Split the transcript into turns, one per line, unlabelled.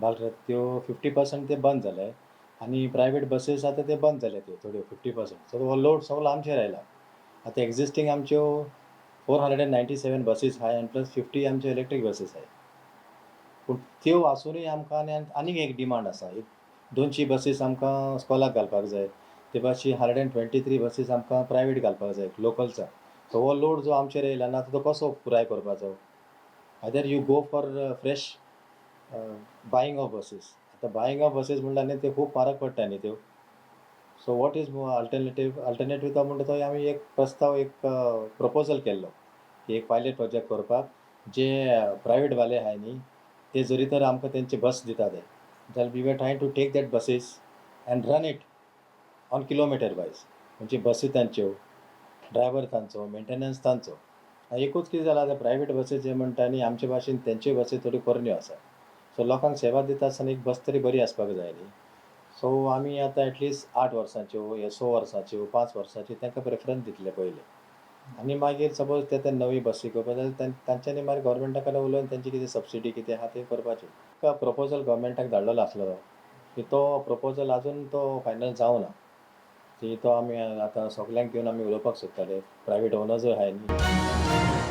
बालरथ, त्यो 50% ते बंद जाले आनी प्रायवेट बसीस आतां ते बंद जाले त्यो थोड्यो 50%. सो हो लोड सगलो आमचेर आयला. आतां एग्जिस्टींग आमच्यो 497 बसीस आहाय आनी प्लस 50 आमच्यो इलेक्ट्रीक बसीस आहाय. पूण त्यो आसुनूय आमकां आनी आनीक एक डिमांड आसा. एक 200 बसीस आमकां स्कॉलाक घालपाक जाय. ते भाशीन 123 बसीस आमकां प्रायवेट घालपाक जाय लोकल्साक. सो हो लोड जो आमचेर येयला ना, तो कसो पुराय करपाचो? Either you go for fresh buying of buses. आतां बायींग ऑफ बसीस म्हणल्यार न्ही, ते खूब म्हारग पडटा न्ही त्यो. So what is alternative? Alternative तो म्हणटा तो आमी एक प्रस्ताव, एक प्रपोजल केल्लो की एक पायलट प्रोजेक्ट करपाक, जे प्रायवेट वाले आहाय न्ही, ते जरी तर आमकां तेंचे बस दिता ते जाल्यार we were trying to take that buses and run it on kilometer wise. म्हणजे बसी तांच्यो, ड्रायवर तांचो, मेंटेनन्स तांचो. एकूच कितें जालां, आतां प्रायवेट बसी जे म्हणटा न्ही, आमचे भाशेन तेंच्यो बसी थोड्यो पोरण्यो आसा. सो लोकांक सेवा दिता आसतना एक बस तरी बरी आसपाक जाय न्ही. सो आमी आतां एटलिस्ट 8 वर्सांच्यो या 6 वर्सांच्यो, 5 वर्सांच्यो तांकां प्रेफरन्स दितले पयले आनी मागीर सपोज ते नवी बसी घेवपा जाल्यार तांच्यांनी मागीर गव्हर्मेंटा कडेन उलोवन तेंची कितें सबसिडी कितें आहा तें करपाचें. प्रपोजल गव्हर्मेंटाक धाडलेलो आसलेलो की तो प्रपोजल आजून तो फायनल जावना की तो आमी आतां सगल्यांक घेवन आमी उलोवपाक सोदताले, प्रायवेट ओनर्सूय आहाय न्ही.